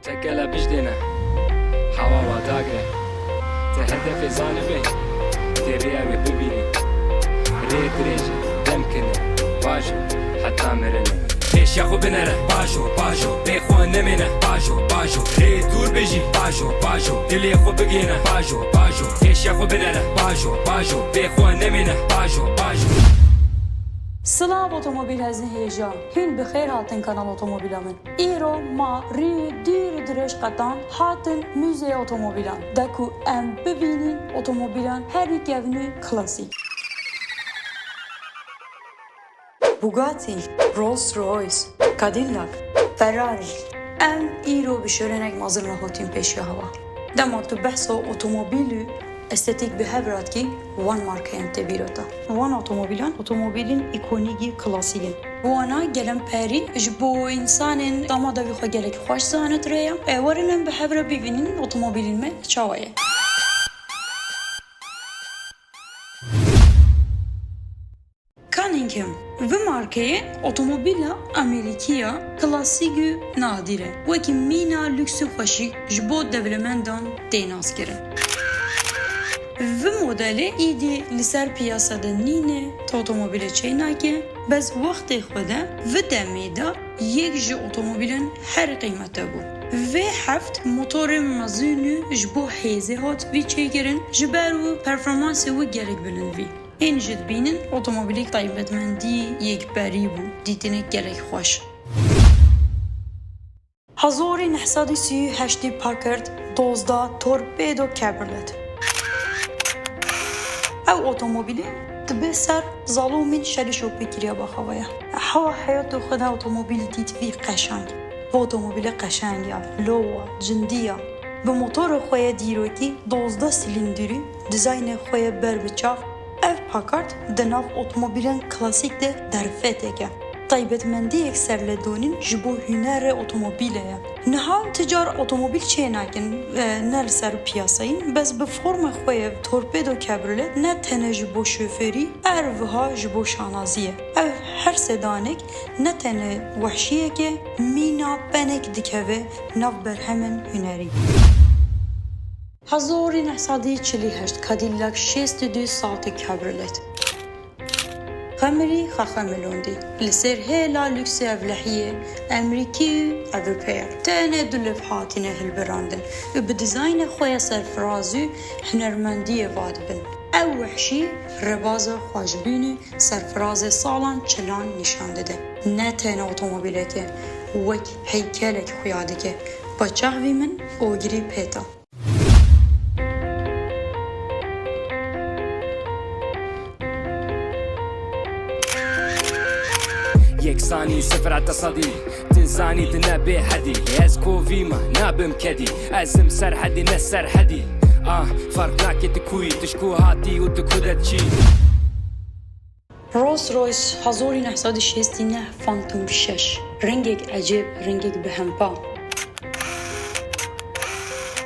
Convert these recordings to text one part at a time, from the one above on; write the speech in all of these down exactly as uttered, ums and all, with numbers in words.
Tekela bijdêne, hewa wa dagre. Te hedefê zanibê, tê rêya wê bibînî. Rê dirêj e, dem kine, bajo, heta mirinê. Pêşiya xwe binere, bajo, bajo. Bê xwe nemêne, bajo, bajo. Rê dûr bijî, bajo, bajo. Dilê xwe bigêne, bajo, bajo. Pêşiya xwe binere, bajo, bajo. Bê xwe nemêne, bajo, bajo. Silav otomobîl hezin hêja. Hûn bi xêr hatin kanal otomobîla min. Îro ma rî dûr dirêj qetan hatin Muzeyê Otomobîlan de ku em bibînîn otomobîlan herî kevn û klasîk. Bugatti, Rolls Royce, Cadillac, Ferrari. Em îro bi şorenek mezin re hatin pêşiya hewa. Dema tu behsa otomobîl û estetîk bi hev re dikî, wan markeyan tê bîra te. Wan otomobîlan, otomobîlên îkonîk û klasîk in. Wana gelem perî ji bo însanên dema devê xwe gelek xweş zanit re ye. E, werin em bi hev re bibînin otomobîlên me çawa ye. Cunningham, vi markeyê otomobîla Amerîkî ya klasîk û nadîr e. Wekî mîna lûks û xweşik ji bo dewlemendan tê naskirin. Vi modelê îdî li ser piyasa de nîne, tu otomobîlê çê nake, bes wextê xwe de vi demê de yek ji otomobîlên herî qîmete bû. V heft motorê mezin û ji bo hêzê hat vî çêkirin, ji ber wî performansê wî gelek bilind bî. Hîn jî dibînin otomobîlek taybetmendî yekperî bû, dîtinek gelek xweş. Hezorî neh sed û sî û heştî Packard dozdeh Torpedo Cabriolet. Ew otomobîlê dibe ser zalomên şerî şopê kiriya baxawa ye. Hewa heyatê xwe de otomobîl dît vî qeşeng. Bi otomobîlê qeşeng ya, low a, cindî ya. Bi motorê xwe ye dîrokî dozdeh silîndîrî, dîzaynê xwe ye ber bi çav. Ev Packard di nav otomobîlên klasîk de derfetek e. Taybetmendiyek serledonîn ji bo hunerê otomobîlê ye. Niha ti car otomobîl çê nakin, e, ne li ser piyasayîn, bes bi forma xwe ye Torpedo Cabriolet ne tenê ji bo şofêrî, her wiha ji bo şanaziyê. Ev her sedanek ne tenê wehşiyek e, mîna penek dikeve nav berhemên hunerî. Hezorî neh sed û çil û heşt Cadillac şêst û du Sauter Cabriolet. Xemirî xexe milondî. Li ser hêla lûksê evlehiyê Emerîkî û Ewropeyê. Tenê du lif hatine hilberandin û bi dîzaynê xwe ya serfiraz û hunermendiyê vadibin. Ew wehşî, rebaza xweşbîn û serfirazê salan çilan nîşan dide. Ne tenê otomobîlek e, wek heykelek xuya dike. Bi çavê min ogirî pêta. Yeksanî û sifir heta sedî. Ti zanî ti ne bê hedî. Ez kovî me, nabim kedî. Ez im serhedî, ne serhedî. Ah, ferq nake ti kuyî, ti ji ku hatî û ti ku de diçî. Rolls Royce hezorî neh sed û şêst û neh Phantom şeş. Rengek ecêb, rengek bihempa.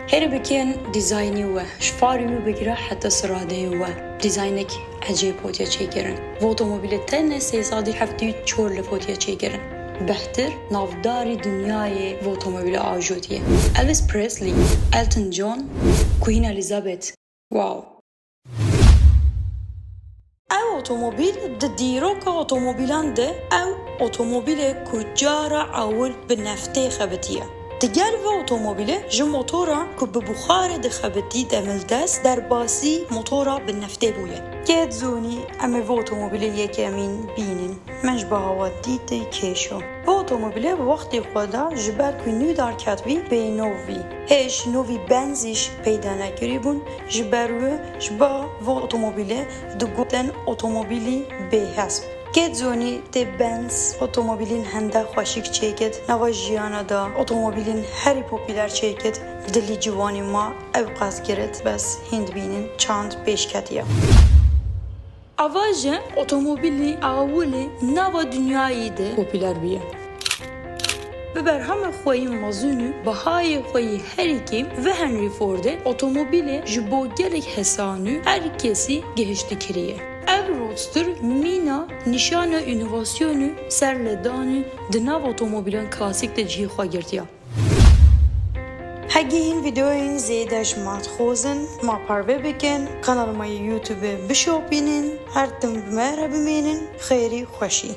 Herî bikin dîzaynê we, ji farê wî bigire heta siradeyê we. Dîzaynek ecêb hotiye çêkirin. Vê otomobîlê tenê sê sed û heftê û çar lif hotiye çêkirin. Bêhtir navdarî dinyayê vê otomobîlê ajotiye. Elvis Presley, Elton John, Queen Elizabeth. Wow! Ew otomobîl di dîroka otomobîlan de ew otomobîl e ku cara ewil bi neftê xebitiye. Digel vê otomobîlê ji motora ku bi buxarê dixebitî demildest derbasî motora bi neftê bûye. Kê dizonî em ê vê otomobîlê yekemîn bînin. Min ji baha we dîtî kêşo. Vê otomobîlê wextê xwe de ji ber ku nû derketibî bênov bî. Hêj novî Benz jî peyda nekirîbûn, ji ber wê ji ba vê otomobîlê digotin otomobîlî bêhesp. Kê dizonî tê Benz otomobîlên hende xweşik çêkit, nava jiyana de otomobîlên herî popûler çêkit, dilî ciwanî ma ew qas girit, bes hîn dibînin çand pêş ketiye. Ava ji otomobîlê awilê nava dinyayê de popûler bûye. Bi berhema xwe yê mezin û bihayê xwe yê herî kêm, vê Henry Fordê otomobîlê ji bo gelek hesan û her kesî gihiştî kiriye. Ev Roadster mîna nîşana înovasyon û serledanê di nav otomobîlan klasîk de cihê xwe girtiye. Hegî hîn vîdeoyên zêde ji me dixwazin, me parve bikin, kanala me yê YouTube bişopînin, her tim bi me re bimînin, xêrî xweşî.